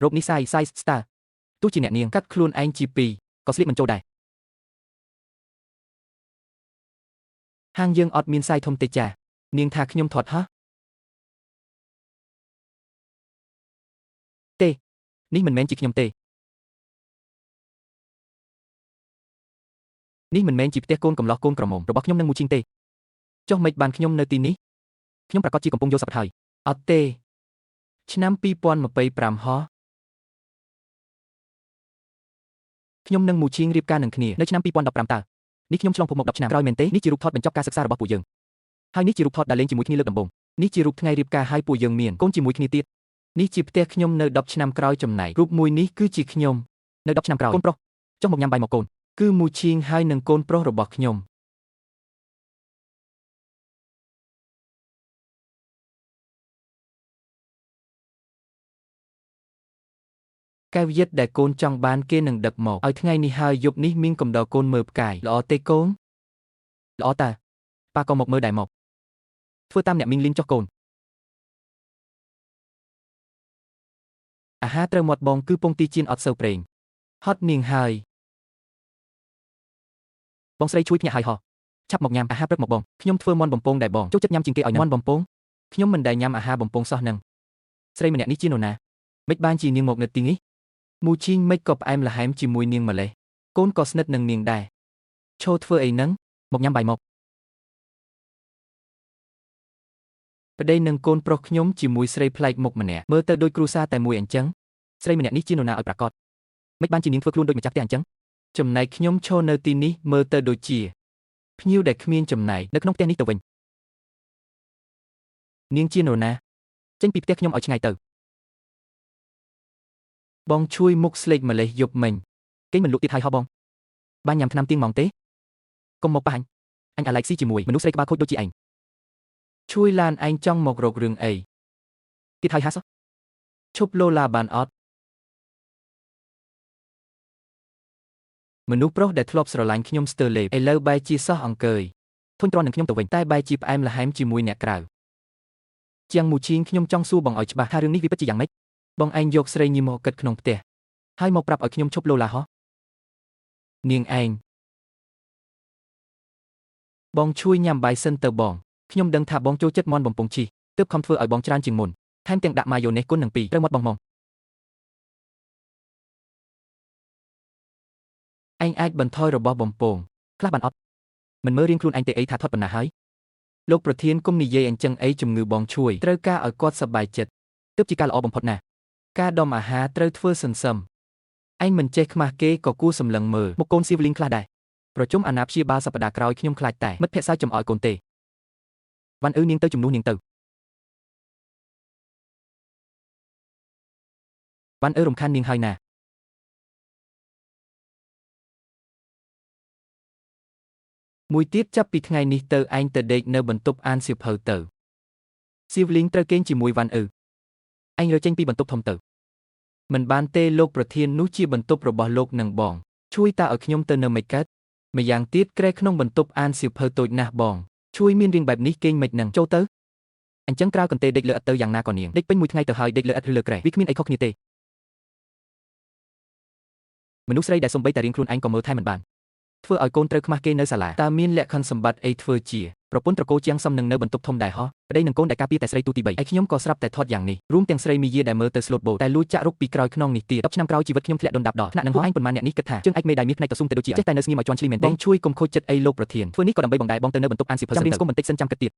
រ៉ូបនេះ size size star ទោះជាអ្នកនាងកាត់ខ្លួនឯងជាពីរក៏ស្លៀកមិនចូលដែរហាងយើងអត់មាន size ធំទេចានាងថាខ្ញុំធាត់ហ៎ទេនេះមិនមែនជាខ្ញុំទេនេះមិនមែនជាផ្ទះកូនកំលោះកូនក្រមុំរបស់ខ្ញុំនិងមូឈីងទេចុះមិនបានខ្ញុំនៅទីនេះខ្ញុំប្រកាសជាកំពុងយល់សប្តិហើយអត់ទេឆ្នាំ2025ហោះខ្ញុំនិងមូឈីងរៀបការនឹងគ្នានៅឆ្នាំ2015តើនេះខ្ញុំឆ្លងភពមក10ឆ្នាំក្រោយមែនទេនេះជារូបថតបញ្ចប់ការសិក្សារបស់ពួកយើងហើយនេះជារូបថតដែលលេងជាមួយគ្នាលើកដំបូងនេះជារូបថ្ងៃរៀបការហើយពួកយើងមានកូនជាមួយគ្នាទៀតនេះជាផ្ទះខ្ញុំនៅ10ឆ្នាំក្រោយចំណែករូបមួយនេះគឺជាខ្ញុំនៅ10ឆ្នាំក្រោយកូនប្រុសចុះមកញ៉ាំបាយមកកូនគឺមូឈីងហើយនឹងកូនប្រុសរបស់ខ្ញុំកែវយិតដែលកូនចង់បានគេនឹងដឹកមកឲ្យថ្ងៃនេះហើយយប់នេះមានកំដរកូនមើលផ្កាយល្អទេកូនល្អតាប៉ាក៏មកមើលដែរមកធ្វើតាមអ្នកមីងលីនចុះកូនអាហារត្រូវមាត់បងគឺពងទីចៀនអត់សូវប្រេងហត់នាងហើយបងស្រីជួយភ្ញាក់ហើយហោះឆាប់មកញ៉ាំអាហារព្រឹកមកបងខ្ញុំធ្វើមាន់បំពងដែរបងចូលចិត្តញ៉ាំជាងគេឲ្យមាន់បំពងខ្ញុំមិនដែលញ៉ាំអាហារបំពងសោះនឹងស្រីម្នាក់នេះជានរណាមិនបានជានាងមកនៅទីនេះមូឈីងមិនក៏ផ្អែមល្ហែមជាមួយនាងម្លេះកូនក៏ស្និទ្ធនឹងនាងដែរឈោធ្វើអីនឹងមកញ៉ាំបាយមកប្តីនឹងកូនប្រុសខ្ញុំជាមួយស្រីប្លែកមុខម្នាក់មើលទៅដូចគ្រួសារតែមួយអញ្ចឹងស្រីម្នាក់នេះជានរណាឲ្យប្រាកដមិនបានជានាងធ្វើខ្លួនដូចម្ចាស់ផ្ទះអញ្ចឹងចំណែកខ្ញុំឈរនៅទីនេះមើលទៅដូចជាភ្ញៀវដែលគ្មានចំណែកនៅក្នុងផ្ទះនេះទៅវិញនាងជានរណាចេញពីផ្ទះខ្ញុំឲ្យឆ្ងាយទៅបងជួយមុខស្លេកម្លេះយប់មិញគេមិនលក់ទៀតហើយហោះបងបានញ៉ាំថ្នាំទៀងម៉ងទេកុំមកប៉ះអញអាឡែកស៊ីជាមួយមនុស្សស្រីក្បាលខូចដូចជាឯងជួយឡានឯងចង់មករករឿងអីទៀតហើយហាសឈប់លោឡាបានអត់មនុស្សប្រុសដែលធ្លាប់ស្រឡាញ់ខ្ញុំស្ទើរលេបឥឡូវបែរជាសោះអង្គើយធុញទ្រាន់នឹងខ្ញុំទៅវិញតែបែរជាផ្អែមល្ហែមជាមួយអ្នកក្រៅជាងមូឈីងខ្ញុំចង់សួរបងឲ្យច្បាស់ថារឿងនេះវាពិតជាយ៉ាងម៉េចបងឯងយកស្រីញីមកគិតក្នុងផ្ទះហើយមកប្រាប់ឲ្យខ្ញុំឈប់លោឡាហោះនាងឯងបងជួយញ៉ាំបាយសិនទៅបងខ្ញុំដឹងថាបងចូលចិត្តមាន់បំពង់ជីទើបខំធ្វើឲ្យបងច្រើនជាងមុនថែមទាំងដាក់ម៉ាយ៉ូណេសគុណនឹង2ត្រូវមាត់បងមកឯងអាចបន្ថយរបស់បំពងខ្លះបានអត់មិនមើលរៀងខ្លួនឯងទេអីថាថត់ប៉ុណ្ណាហើយលោកប្រធានគុំនិយាយអញ្ចឹងអីជំងឺបងជួយត្រូវការឲ្យគាត់សប្បាយចិត្តទើបជាការល្អបំផុតណាស់ការដុំអាហារត្រូវធ្វើសន្សឹមឯងមិនចេះខ្មាស់គេក៏គួរសម្លឹងមើលមុខកូនស៊ីវលីងខ្លះដែរប្រជុំអាណាព្យាបាលសប្តាហ៍ក្រោយខ្ញុំខ្លាចតែមិត្តភក្តិសើចចំឲ្យកូនទេវ៉ាន់អ៊ឺនាងទៅជំនួសនាងទៅវ៉ាន់អ៊ឺរំខាននាងហើយណាមួយទៀតចាប់ពីថ្ងៃនេះទៅឯងទៅដេកនៅបន្ទប់អានសៀវភៅទៅស៊ីវលីងត្រូវគេងជាមួយវ៉ាន់អ៊ឺឯងរើចេញពីបន្ទប់ធំទៅមិនបានទេលោកប្រធាននោះជាបន្ទប់របស់លោកនិងបងជួយតាឲ្យខ្ញុំទៅនៅមិនកើតម្យ៉ាងទៀតក្រែក្នុងបន្ទប់អានសៀវភៅតូចណាស់បងជួយមានរឿងបែបនេះគេងមិននឹងចូលទៅអញ្ចឹងក្រៅកន្ទេដេកលើឥដ្ឋទៅយ៉ាងណាក៏នាងដេកពេញមួយថ្ងៃទៅហើយដេកលើឥដ្ឋឬលើក្រែវាគ្មានអីខុសគ្នាទេមនុស្សស្រីដែលសំបីតែរៀងខ្លួនឯងក៏មើលថែមិនបានធ្វើឲ្យកូនត្រូវខ្មាស់គេនៅសាលាតើមានលក្ខខណ្ឌសម្បត្តិអីធ្វើជាប្រពន្ធត្រកូលជាងសំនឹងនៅបន្ទប់ធំដែរហោះប្តីនឹងកូនដែលការពារតែស្រីទូទី3ឯខ្ញុំក៏ស្រាប់តែថត់យ៉ាងនេះរួមទាំងស្រីមីយាដែលមើលទៅស្លូតបូតតែលួចចាក់រុកពីក្រោយខ្នងនេះទៀត10ឆ្នាំក្រោយជីវិតខ្ញុំធ្លាក់ដុនដាបដល់ថ្នាក់នឹងហោះឯងប៉ុន្មានអ្នកនេះគិតថាជើងឯកមេដៃមាសផ្នែកតស៊ូទៅដូចជាចេះតែនៅស្ងៀមឲ្យជាន់ឈ្លីមែនទេបងជួយកុំខូចចិត្តអីលោកប្រធានធ្វើនេះក៏ដើម្បីបងដែរបងទៅនៅបន្ទប់អានសៀវភៅចាំរៀនស្គមបន្តិចសិនចាំគិតទៀត